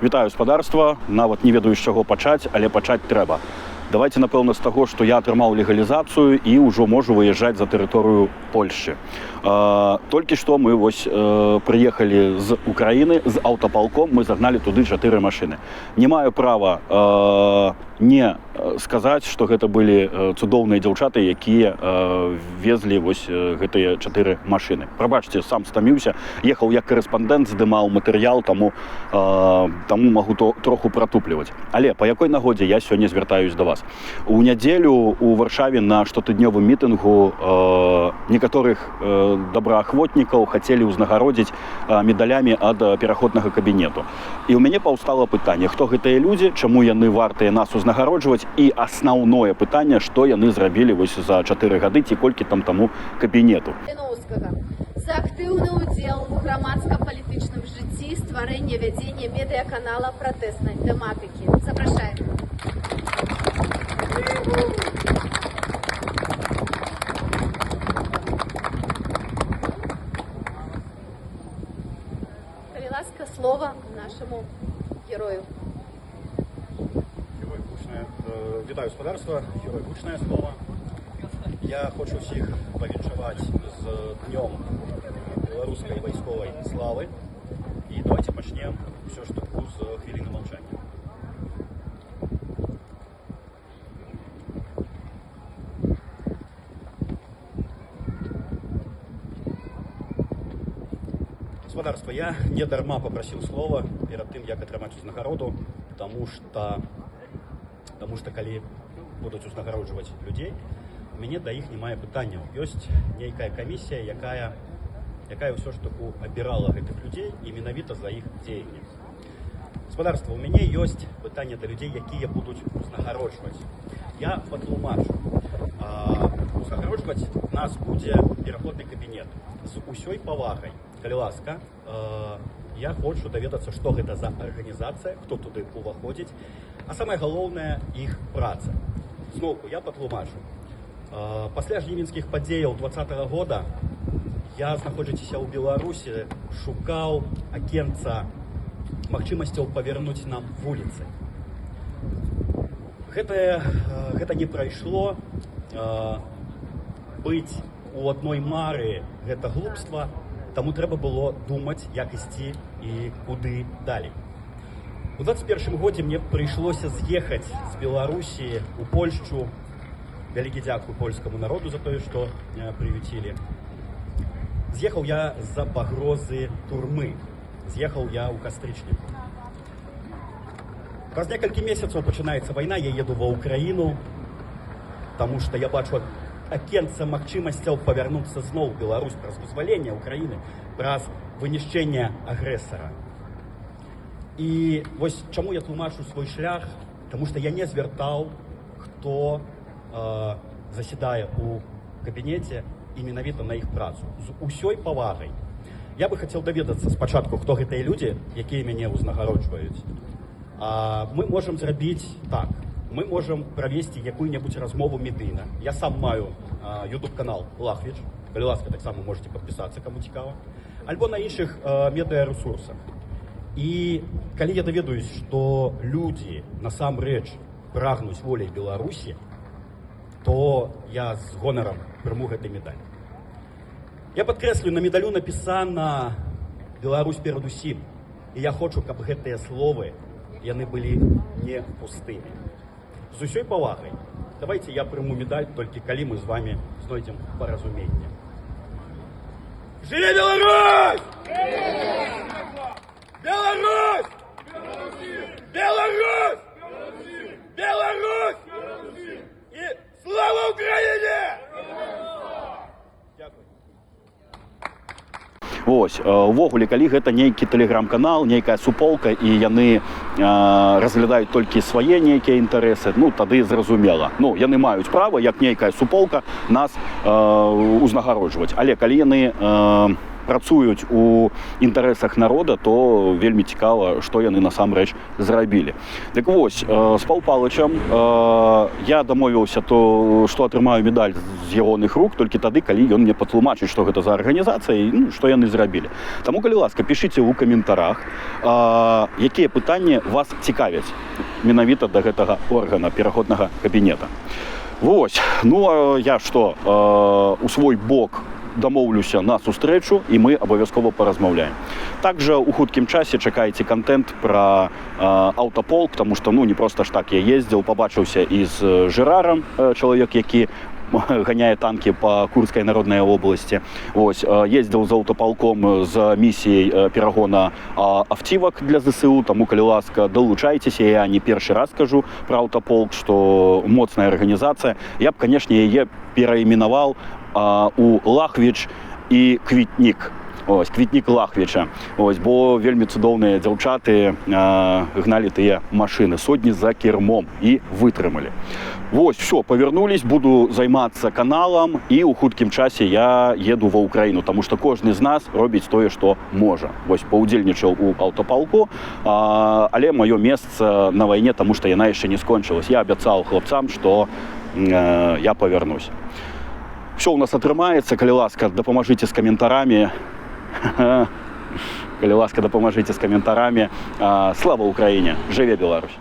Вітаю, спадарства. Нават не ведаю, з чаго пачаць, але пачаць трэба. Давайте, напэўна, з таго, што я атрымаў легалізацыю і ўжо можу выязджаць за тэрыторыю Польшчы. Толькі што мы вось прыехалі з Украіны з аўтапалком, мы загналі туды чатыры машыны. Не маю права не сказаць, што гэта былі цудоўныя дзяўчаты, якія везлі вось гэтыя чатыры машыны. Прабачце, сам стаміўся, ехаў як карэспандэнт, здымаў матэрыял, таму магу троху пратупліваць. Але па якой нагодзе я сёння звяртаюсь да вас? У нядзелю у Варшаве на штотыднёвым мітынгу некаторых добраахвотнікаў хацелі ўзнагародзіць медалямі ад пераходнага кабінету. І ў мяне паўстала пытанне, хто гэтыя людзі, чаму яны вартыя нас узнагароджваць, і асноўное пытанне, што яны зрабілі вось за 4 гады ці колькі там таму кабінету. Каліноўскага за актыўны ўдзел у грамадска-палітычным жыцці, стварэнне, вядзенне медыяканала пратэснай тэматыкі. Запрашаем. Калі ласка, слова нашаму герою. Герой гучнае. Вітаю, спадарства, герой — гучнае слова. Я хочу ўсіх павіншаваць з днём беларускай вайсковай славы. І давайте пачнем усё ж таку з хвіліны маўчання. Спадарства, я не дарма папрасіў слова перад тым, як атрымаць узнагароду, таму што калі будуць узнагароджваць людзей, у мяне да іх не пытанняў. Ёсць нейкая камісія, якая ўсё ж таку абірала гэтых людзей і менавіта за іх дзеянні. Спадарства, у мяне ёсць пытанне да людзей, якія будуць узнагароджваць. Я патлумачу. Узнагароджваць нас будзе пераходны кабінет. З усёй павагай, калі ласка, я хочу даведацца, што гэта за арганізацыя, хто туды ўваходзіць, а самае галоўнае — іх праца. Зноўку я патлумачу. Пасля жнівенскіх падзеяў 20-го года я, знаходзячыся ў Беларусі, шукаў акенца магчымасцяў павярнуць нам вуліцы. Гэта не прайшло. Быць у адной мары — гэта глупства, таму трэба было думаць, як ісці і куды далей. У 21 годзе мне прыйшлося з'ехаць з Беларусі у Польшчу. Вялікі дзякуй польскаму народу за тое, што прыюцілі. З'ехаў я з-за пагрозы турмы. З'ехаў я ў кастрычніку. Праз некалькі месяцаў пачынаецца вайна, я еду ва Ўкраіну, таму што я бачу акенца магчымасцяў павярнуцца зноў у Беларусь праз вызваленне Ўкраіны, праз вынішчэнне агрэсара. І вось чаму я тлумачу свой шлях, таму што я не звяртаў, хто заседае у кабінеце, і менавіта на іх працу. З усёй павагай. Я бы хацеў даведацца спачатку, хто гэтыя людзі, якія мяне ўзнагароджваюць. Мы можам зрабіць так. Мы можам правесці якую-небудзь размову медыйна. Я сам маю YouTube канал Лахвіч. Калі ласка, таксама можете падпісацца, каму цікава. Альбо на іншых медыарэсурсах. І калі я даведаюсь, што людзі насамрэч прагнуць воляй Беларусі, то я з гонарам прыму гэты медаль. Я падкрэслю, на медалю напісана «Беларусь перадусім». І я хочу, каб гэтыя словы яны былі не пустымі. З усёй павагай, давайте я прыму медаль, толькі калі мы з вами знойдзем паразуменне. Жыве Беларусь! Беларусь! Беларусь! Беларусь! І слава Україні! Дякую. Вось, увогуле, калі гэта нейкі тэлеграм-канал, нейкая суполка, і яны разглядаюць толькі свае нейкія інтарэсы, ну, тады зразумела. Ну, яны маюць права, як нейкая суполка, нас узнагароджваць. Але калі яны працуюць у інтарэсах народа, то вельмі цікава, што яны насамрэч зрабілі. Дык вось, з Пал Палычам я дамовіўся то, што атрымаю медаль з ягоных рук толькі тады, калі ён мне патлумачыць, што гэта за арганізацыя і, ну, што яны зрабілі. Таму, калі ласка, пішыце ў каментарах, якія пытанні вас цікавяць менавіта да гэтага органа пераходнага кабінета. Вось, ну а я што, у свой бок дамоўлюся на сустрэчу, і мы абавязкова паразмаўляем. Также у хуткім часе чакайце кантэнт пра аўтаполк, потому что, ну, не просто ж так я ездзіў, пабачыўся і з Жырарам, чалавек, які гоняе танки по Курской народной области. Вось, ездил з аўтапалком з місіяй перагона автівак для ЗСУ, таму, калі ласка, далучайцеся. Я не першы раз кажу пра аўтаполк, што моцная арганізацыя. Я б, конечно, яе перайменаваў у Лахвіч і Квітнік. Ось, Квітнік Лахвіча. Ось, бо вельмі цудоўныя дзяўчаты гналі тыя машыны, сотні за кірмом, і вытрымалі. Вось, все, повернулись, буду займацца каналам, і ў хуткім часе я еду ва Ўкраіну, таму што кожны з нас робіць тое, што можа. Вось, паўдзельнічаў у аўтапалку, але маё месца на вайне, таму што яна яшчэ не скончылась. Я абяцаў хлапцам, што я павярнусь. Все у нас атрымаецца, калі ласка, дапамажыце з каментарамі. Калі ласка, дапамажыце з каментарамі. Слава Украіне! Жыве Беларусь!